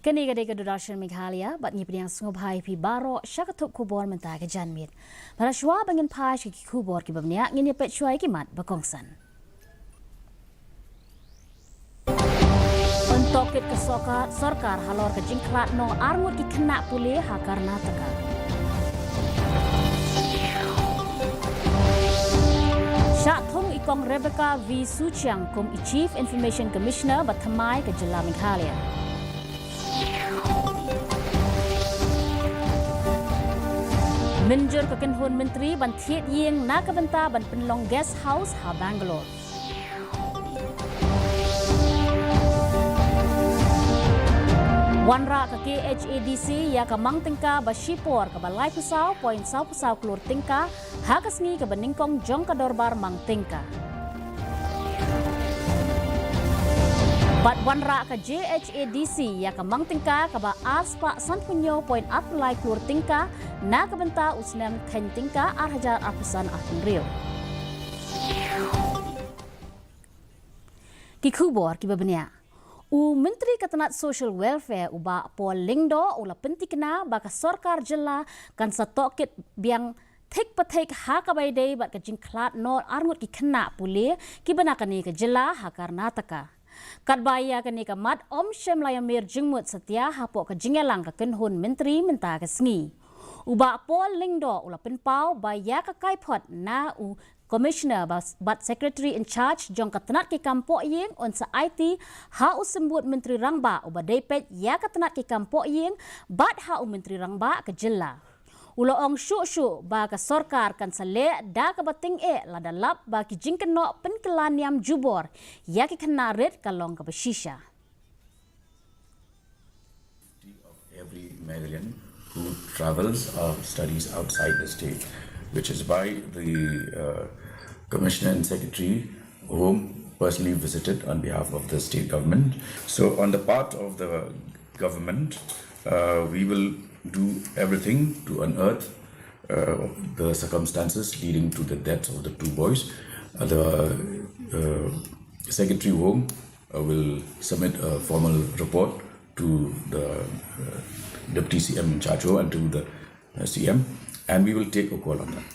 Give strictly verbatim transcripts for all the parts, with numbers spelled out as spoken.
Kane ka dei ka Doordarshan Meghalaya, bad ngi pdiang sngewbha ïa phi baroh sha ka thup khubor mynta ka janmiet. Bad shuwa ba ngin phai sha ki khubor kiba bniah, ngin ïa peit shuwa ïa ki mat ba kongsan. Pyntohkit ka sorkar, sorkar halor ka jingkhlad noh arngut ki khynnah pule ha Karnataka. Shah thung i Kong Rebecca V Suchiang kum i Chief Information Commissioner ba thymmai ka jylla Meghalaya. Mynjur ka kynhun myntri ban thied ïing na ka bynta ban pynlong guest house ha Bangalore. Wanrah ka K H A D C ïa ka mang tyngka ba shipor kaba laiphew saw point sawphew saw klur tyngka ha ka sngi kaba nyngkong jong ka dorbar mang tyngka. Bad wanrah ka J H A D C ïa ka mang tyngka kaba ar spah sanphew hynñiew point arphew lai klur tyngka na ka bynta u snem kheiñ tyngka ar hajar arphew san arphew hynriew. Ki khubor kiba bniah. U Myntri ka tnat Social Welfare u Bah Paul Lyngdoh u la pyntikna ba ka sorkar jylla kan sa tohkit biang thik pa thik ha kaba ïadei bad ka jingkhlad noh arngut ki khynnah pule kiba na kane ka jylla ha Karnataka. Katba ïa kane ka mat, ym shym la ïamir jingmut satia hapoh ka jingïalang ka kynhun myntri mynta ka sngi. U Bah Paul Lyngdoh u la pynpaw ba ïa ka kaiphod na u Commissioner bas-, bad Secretary in charge jong ka tnat ki kam pohïing un sa aiti ha u symbud Myntri Rangbah uba dei peit ïa ka tnat ki kam pohïing bad ha u Myntri Rangbah ka jylla. U la ong shuh shuh ba ka sorkar kan sa leh da kaba tyngeh lada lap ba ki jingkynnoh pynkylla niam jubor ïa ki khynnah rit ka long kaba shisha. Of every Meghalayan who travels or studies outside the state, which is by the, uh, Commissioner and Secretary Home personally visited on behalf of the state government. So on the part of the government, uh, we will do everything to unearth, uh, the circumstances leading to the deaths of the two boys. Uh, the, uh, Secretary Home, uh, will submit a formal report to the, uh, Deputy C M in charge and to the, uh, C M, and we will take a call on that.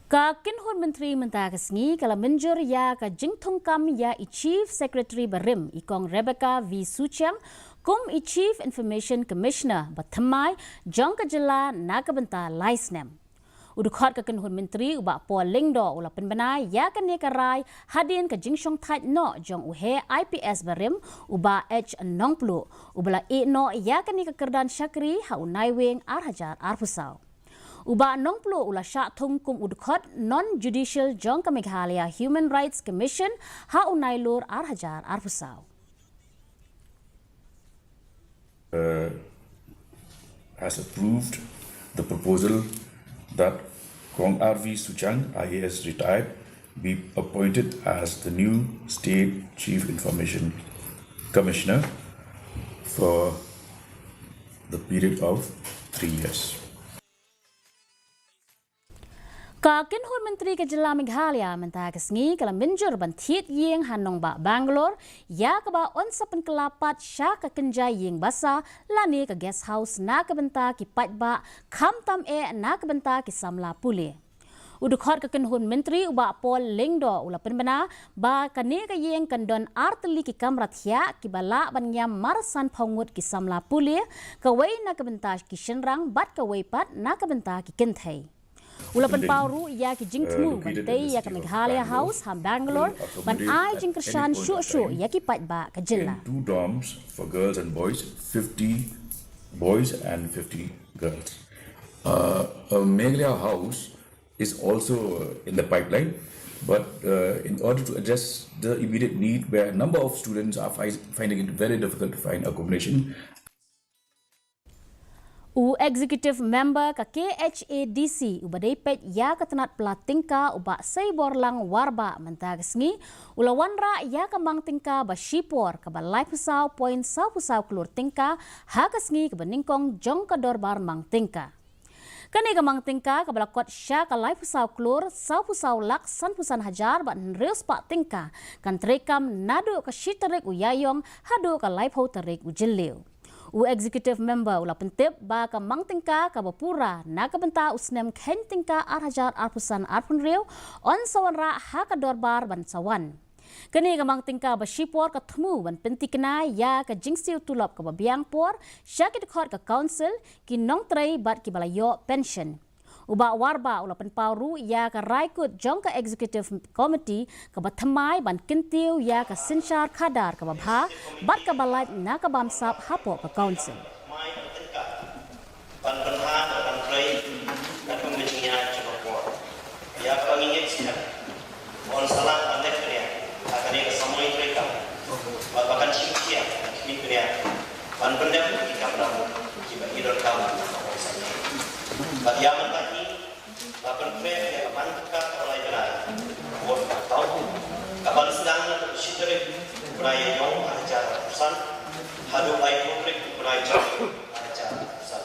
Ka kynhun myntri mynta ka sngi ka la mynjur ïa ka jingthungkam ïa i Chief Secretary barim, i Kong Rebecca V Suchiang, kum i Chief Information Commissioner ba thymmai jong ka jylla na ka bynta lai snem. U dkhot ka kynhun myntri u Bah Paul Lyngdoh u la pynbna ïa kane ka rai hadien ka jingshongthait noh jong u heh I P S barim u Bah H Nongpluh, uba la ïeh noh ïa kane ka kyrdan shakri ha u Naiwieng ar hajar arphew saw. U Bah Nongpluh u la shah thung kum u dkhot non judicial jong ka Meghalaya Human Rights Commission ha u Nailur ar hajar arphew saw. Uh, has approved the proposal that Kong R V Suchiang, I A S retired, be appointed as the new State Chief Information Commissioner for the period of three years. Ka kynhun myntri ka jylla Meghalaya mynta ka sngi ka la mynjur ban thied ïing ha nongbah Bangalore, ïa kaba yn sa pynkylla pat sha ka kynja ïing basa lane ka guest house na ka bynta ki paidbah, khamtam eh na ka bynta ki samla pule. U dkhot ka kynhun myntri u Bah Paul Lyngdoh u la pynbna ba kane ka ïing kan don ar tylli ki kamra thiah kiba lah ban niam mar sanphew ngut ki samla pule, kawei na ka bynta ki shynrang bad kawei pat na ka bynta ki kynthei. U la pynpaw ruh ïa ki jingthmu ban tei ïa ka Meghalaya House ha Bangalore ban ai jingkyrshan shuh shuh ïa ki paidbah ka jylla. In two dorms for girls and boys, fifty boys and fifty girls. Uh, a Meghalaya House is also, uh, in the pipeline, but, uh, in order to address the immediate need where a number of students are fi-, finding it very difficult to find accommodation. U Executive Member ka K H A D C uba dei peit ïa ka tnat pla tyngka u Bah Seiborlang Warbah mynta ka sngi u la wanrah ïa ka mang tyngka ba shipor kaba laiphew saw point sawphew saw klur tyngka ha ka sngi kaba nyngkong jong ka dorbar mang tyngka. Kane ka mang tyngka kaba la kot sha ka laiphew saw klur, sawphew saw lak, sanphew san hajar bad hynriew spah tyngka, kan treikam naduh ka shi tarik u Ïaïong haduh ka laiphew tarik u Jylliew. U Executive Member u la pyntip ba ka mang tyngka kaba pura na ka bynta u snem kheiñ tyngka ar hajar arphew san arphew hynriew yn sa wanrah ha ka dorbar ban sa wan. Kane ka mang tyngka ba shipor ka thmu ban pyntikna ïa ka jingsiew tulop kaba biang por sha ki dkhot ka council, ki nongtrei bad kiba la ïoh pension. U Bah Warbah u la pynpaw ruh ïa ka rai kut jong ka executive committee kaba thymmai ban kyntiew ïa ka synshar khadar kaba bha bad kaba lait na ka bamsap hapoh ka council. Ban pynhap ban trei katkum ka jingïaid jong ka por. Ïa kaba ngi ngeit skhem, yn sa lah ban leh kane ha kane ka samoi treikam, bad ba kan shim khia khmih kane ban pyndep ki kam dang kiba i donkam. Bad ïa mynta hi la pynkhreh ïa ka mang tyngka kaba lai bnai, bad ka tau ka ban sdang na ka shi tarik u bnai Ïaïong ar hajar arphew san haduh laiphew tarik u bnai Jylliew ar hajar arphew san.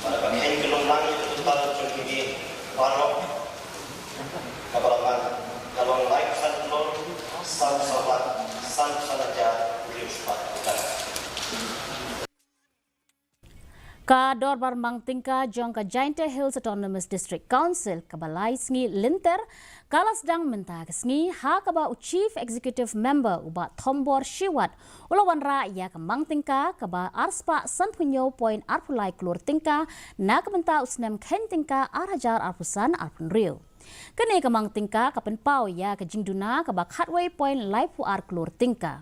Bad ba kheiñ kyllum lang ïa ka total jong ki dieng baroh kaba la mang ka long laiphew san klur, saw saw lak, sanphew san hajar hynriew spah tyngka. Ka dorbar mang tyngka jong ka Jaintia Hills Autonomous District Council kaba lai sngi lynter ka la sdang mynta ka sngi, ha kaba u Chief Executive Member u Bah Thombor Shiwat u la wanrah ïa ka mang tyngka kaba ar spah sanphew hynñiew point arphew lai klur tyngka na ka bynta u snem kheiñ tyngka ar hajar arphew san arphew hynriew. Kane ka mang tyngka ka pynpaw ïa ka jingduna kaba khatwei point laiphew ar klur tyngka.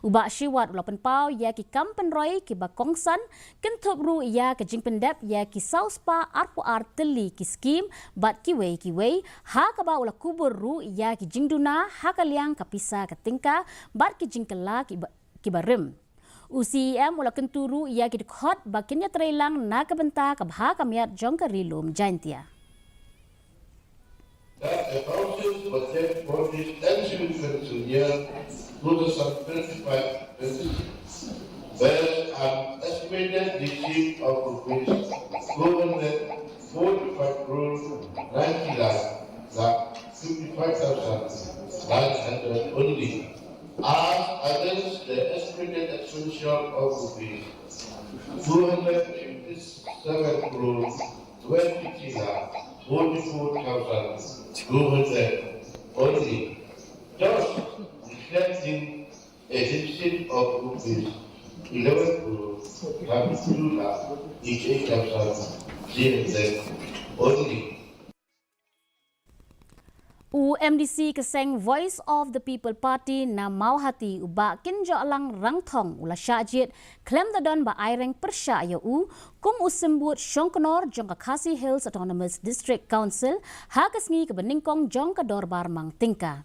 U Bah Shiwat u la pynpaw ïa ki kam pynroi kiba kongsan, kynthup ruh ïa ka jingpyndep ïa ki saw spah arphew ar tylli ki skim bad kiwei kiwei, ha kaba u la kubur ruh ïa ki jingduna ha ka liang ka pisa ka tyngka bad ki jingkylla kiba, kiba rim. U C E M u la kyntu ruh ïa ki dkhot ba kin ïatrei lang na ka bynta ka bha ka miat jong ka Ri Lum Jaintia. That the council's budget for this ensuing financial year two thousand twenty-five twenty-six, where an estimated receipt of rupees two hundred forty-five crores ninety lakh fifty-five thousand nine hundred only, as against the estimated expenditure of rupees two hundred fifty-seven crores twenty-three lakh forty-four thousand two hundred only, thus reflecting a deficit of rupees eleven crores thirty-two lakh eighty-eight thousand three hundred only. U M D C ka seng Voice of the People Party na Mawhati, u Bah Kynjohlang Rangthong, u la shah jied khlem da don ba aireng pyrshah ïa u kum u symbud shongknor jong ka Khasi Hills Autonomous District Council ha ka sngi kaba nyngkong jong ka dorbar mang tyngka.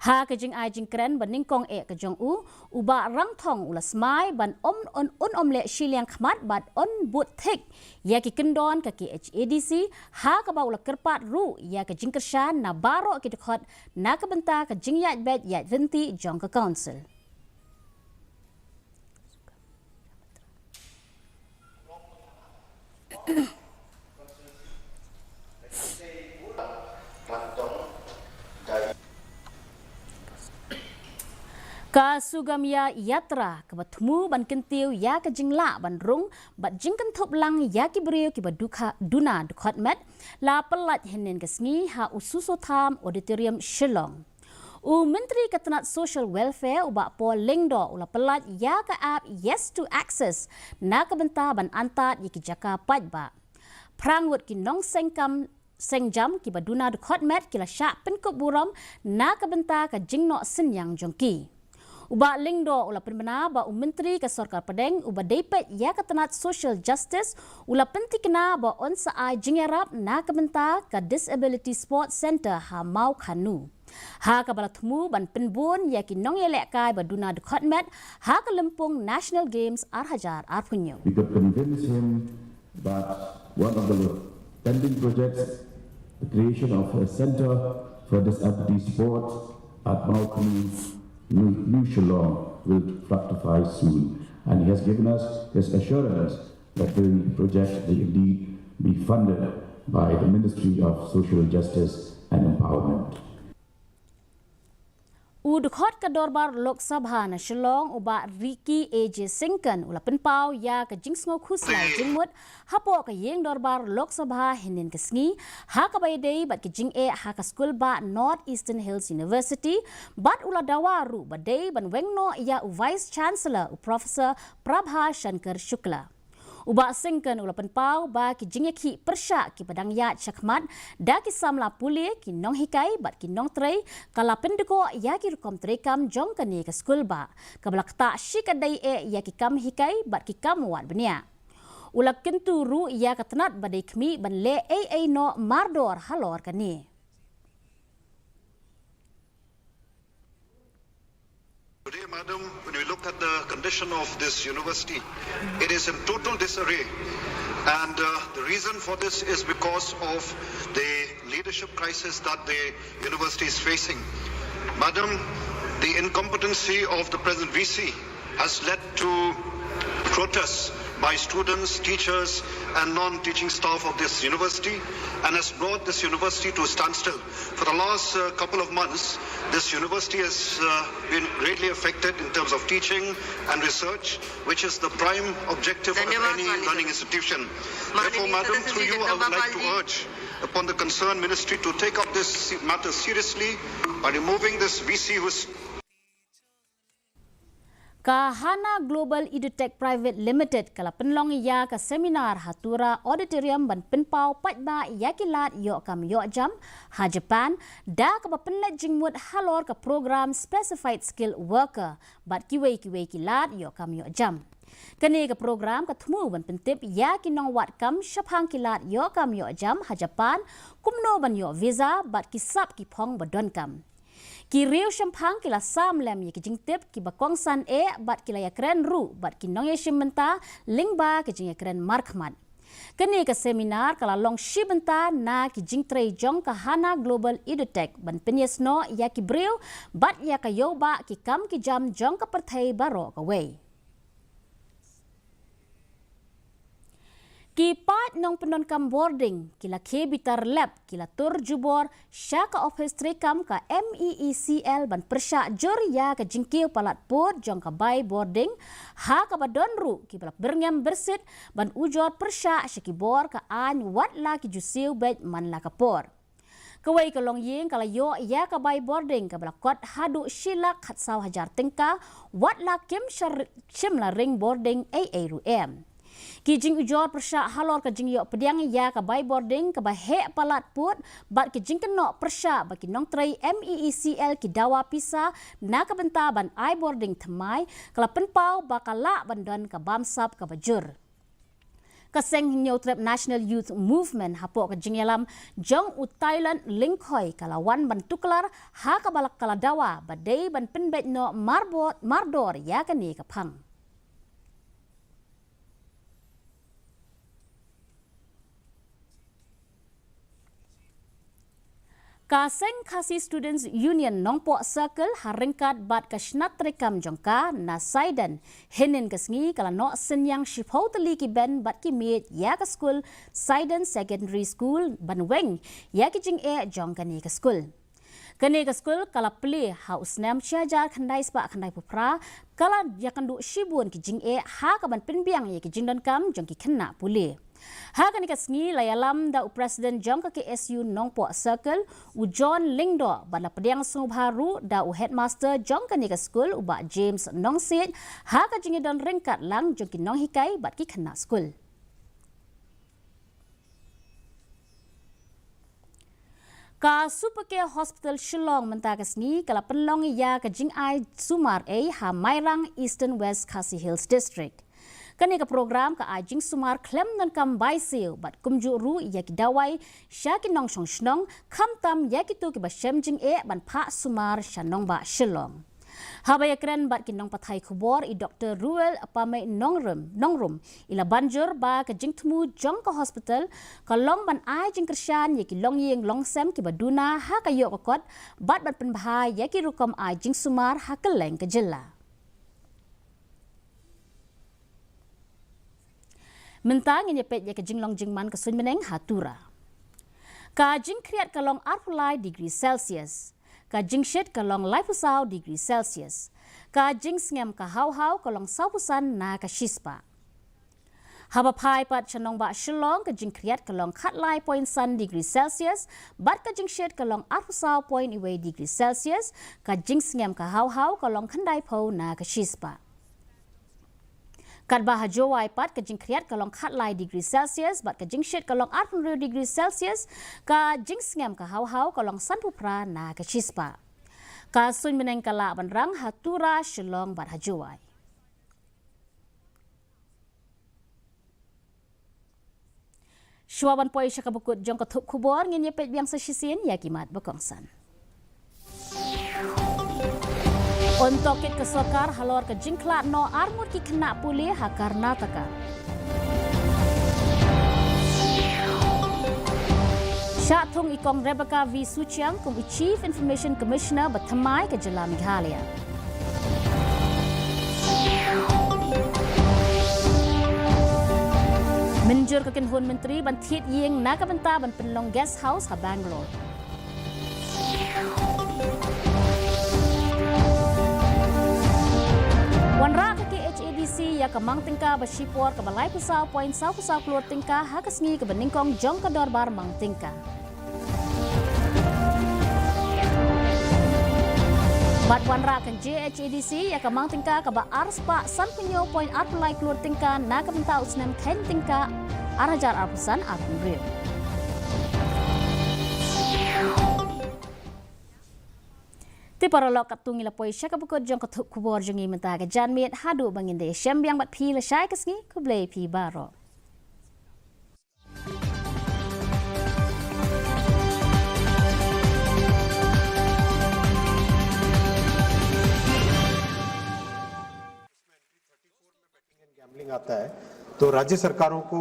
Ha ka jingai jingkren ba nyngkong eh ka jong u, u Bah Rangthong u la smai ban ym, un, un ym leh shiliang khmat bad un bud thik ïa ki kyndon ka K H A D C, ha kaba u la kyrpad ruh ïa ka jingkyrshan na baroh ki dkhot na ka bynta ka jingïaid beit ïaid ryntih jong ka council. Ka Sugamya Yatra kaba thmu ban kyntiew ïa ka jinglah ban rung bad jingkynthup lang ïa ki briew kiba dukha, duna dkhot met, la pyllait hynnin ka sngi ha u Susotham Auditorium, Shillong. U Myntri ka tnat Social Welfare, u Bah Paul Lyngdoh, u la pyllait ïa ka app Yes to Access na ka bynta ban antad ïa ki jaka paidbah. Phra ngut ki nongseng kam seng jam kiba duna dkhot met ki la shah pynkup burom na ka bynta ka jingnoh synñiang jong ki. U Bah Lyngdoh u la pynbna ba u Myntri ka Sorkar Pdeng uba dei peit ïa ka tnat Social Justice u la pyntikna ba un sa ai jingïarap na ka bynta ka Disability Support Centre ha Mawkhanu, ha kaba la thmu ban pynbun ïa ki nongïalehkai ba duna dkhot met ha ka lympung National Games ar hajar arphew hynñiew. We could convince him that one of the pending projects, the creation of a center for disability sport at Mawkhanu, New, New Shillong, will fructify soon. And he has given us his assurance that the project will indeed be funded by the Ministry of Social Justice and Empowerment. U dkhot ka dorbar Lok Sabha na Shillong u Bah Ricky A J Syngkon u la pynpaw ïa ka jingsngew khuslai jingmut hapoh ka ïing dorbar Lok Sabha hynnin ka sngi ha kaba ïadei bad ka jingeh ha ka skul bah North Eastern Hills University bad u la dawa ruh ba dei ban weng noh ïa u Vice Chancellor u Professor Prabha Shankar Shukla. U Bah Syngkon u la pynpaw ba ki jingïakhih pyrshah kiba dang ïaid shakhmat da ki samla pule, ki nonghikai bad ki nongtrei ka la pyndkoh ïa ki rukom treikam jong kane ka skul bah kaba la ktah shikatdei eh ïa ki kam hikai bad ki kam wad bniah. U la kyntu ruh ïa ka tnat ba dei khmih ban leh ei ei noh mardor halor kane. Today, madam, when we look at the condition of this university, it is in total disarray. And uh, the reason for this is because of the leadership crisis that the university is facing. Madam, the incompetency of the present V C has led to protests by students, teachers, and non teaching staff of this university and has brought this university to a standstill. For the last uh, couple of months, this university has uh, been greatly affected in terms of teaching and research, which is the prime objective of any learning institution. Therefore, madam, through you, I would like to urge upon the concerned ministry to take up this matter seriously by removing this V C who is Ka Hana Global Edutech Private Limited ka la pynlong ïa ka seminar ha Tura Auditorium ban pynpaw paidbah ïa ki lad ïoh kam ïoh jam ha Japan da kaba pynleit jingmut halor ka program Specified Skill Worker bad kiwei kiwei ki lad ïoh kam ïoh jam. Kane ka program ka thmu ban pyntip ïa ki nongwad kam shaphang ki lad ïoh kam ïoh jam ha Japan, kumno ban ïoh visa bad ki sap ki phong ba donkam. Ki riew shemphang ki la sam lem ïa ki jingtip kiba kongsan eh bad ki la ïakren ruh bad ki nongïashim bynta lyngba ki jingïakren markhmat. Kane ka seminar ka la long shi bynta na ki jingtrei jong ka Hana Global Edutech ban pynïasnoh ïa ki briew bad ïa ka ïewbah ki kam ki jam jong ka pyrthei baroh kawei. Ki paid nongpyndonkam bording ki la khie bitar lep ki la tur jubor sha ka ophis treikam ka MEECL ban pyrshah jur ïa ka jingkiew palat pud jong ka bai bording ha kaba don ruh kiba la byrngem byrsit ban ujor pyrshah sha ki bor ka aiñ wat la ki ju siew beit man la ka por. Kawei ka longïing ka la ïoh ïa ka bai bording kaba la kot haduh shi lak khatsaw hajar tyngka wat la kim shym la ring bording ei ei ruh em. Ki jingujor pyrshah halor ka jingïoh pdiang ïa ka bai bording kaba heh palat pud bad ki jingkynnoh pyrshah ba ki nongtrei MEECL ki dawa pisa na ka bynta ban ai bording thymmai ka la pynpaw ba ka lah ban don ka bamsap kaba jur. Ka seng Hynñiewtrep National Youth Movement hapoh ka jingïalam jong u Thailand Lyngkhoi ka la wan ban tuklar ha kaba la ka la dawa ba dei ban pynbeit noh marbot mardor ïa kane ka phang. Ka seng Khasi Students Union Nongpoh Circle ha ryngkat bad ka shnat treikam jong ka na Saiden hynnin ka sngi ka la noh synñiang shiphew tylli ki ben bad ki miej ïa ka skul Saiden Secondary School ban weng ïa ki jingeh jong kane ka skul. Kane ka skul ka la plie ha u snem shi hajar khyndai spah khyndai phew phra ka la ïakynduh shibun ki jingeh ha kaban pynbiang ïa ki jingdonkam jong ki khynnah pule. Ha kane ka sngi la ïalam da u president jong ka KSU Nongpoh Circle u John Lyngdoh bad la pdiang sngewbha ruh da u headmaster jong kane ka skul u bah James Nongsiej ha ka jingïadon ryngkat lang jong ki nonghikai bad ki khynnah skul. Ka Supercare Hospital Shillong mynta ka sngi ka la pynlong ïa ka jingai sumar ei ha Mairang, Eastern West Khasi Hills District. Kane ka program ka ai jingsumar khlem donkam bai siew bad kumjuh ruh ïa ki dawai sha ki nongshong shnong khamtam ïa kito kiba shem jingeh ban phah sumar sha nongbah Shillong. Haba ïakren bad ki nongpathai khubor i Doktor Ruel Pamei Nongrum, Nongrum i la ban jur ba ka jingthmu jong ka hospital ka long ban ai jingkyrshan ïa ki longïing longsem kiba duna ha ka ïoh ka kot bad ban pynbha ïa ki rukom ai jingsumar ha kylleng ka jylla. Mynta ngin ïa peit ïa ka jinglong jingman ka suiñ bneng ha Tura. Ka jingkhriat ka long arphew lai degree Celsius. Ka jingshit ka long laiphew saw degree Celsius. Ka jingsngem ka haw haw ka long sawphew san na ka shispah. Haba phai pat sha nongbah Shillong, ka jingkhriat ka long khatlai point san degree Celsius, bad ka jingshit ka long arphew saw point wei degree Celsius, ka jingsngem ka haw haw ka long khyndaiphew na ka shispah. Katba ha Jowai pat ka jingkhriat ka long khatlai degree Celsius, bad ka jingshit ka long arphew hynriew degree Celsius, ka jingsngem ka haw haw ka long sanphew phra na ka shispah. Ka suiñ bneng ka lah ban rang ha Tura, Shillong bad ha Jowai. Shuwa ban poi sha kaba kut jong ka thup khubor, ngin ïa peit biang sa shisien ïa ki mat ba kongsan. Un tohkit ka sorkar halor ka jingkhlad noh arngut ki khynnah pule ha Karnataka. Shah thung i Kong Rebecca V Suchiang kum i Chief Information Commissioner ba thymmai ka jylla Meghalaya. Mynjur ka kynhun myntri ban thied ïing na ka bynta ban pynlong guest house ha Bangalore. Wanrah ka K H A D C ïa ka mang tyngka ba shipor kaba laiphew saw point sawphew saw klur tyngka ha ka sngi kaba nyngkong jong ka dorbar mang tyngka. Bad wanrah ka J H A D C ïa ka mang tyngka kaba arspah sanphew hynñiew point arphew lai klur tyngka na ka bynta u snem kheiñ tyngka ar hajar arphew san arphew hynriew. Te paralok, katto ngi la poi sha kaba kut jong ka thup khubor jong ngi mynta ka janmiet, haduh ba ngin da ïashem biang bad phi lashai ka sngi, khublei phi baroh. गैम्बलिंग आता है, तो राज्य सरकारों को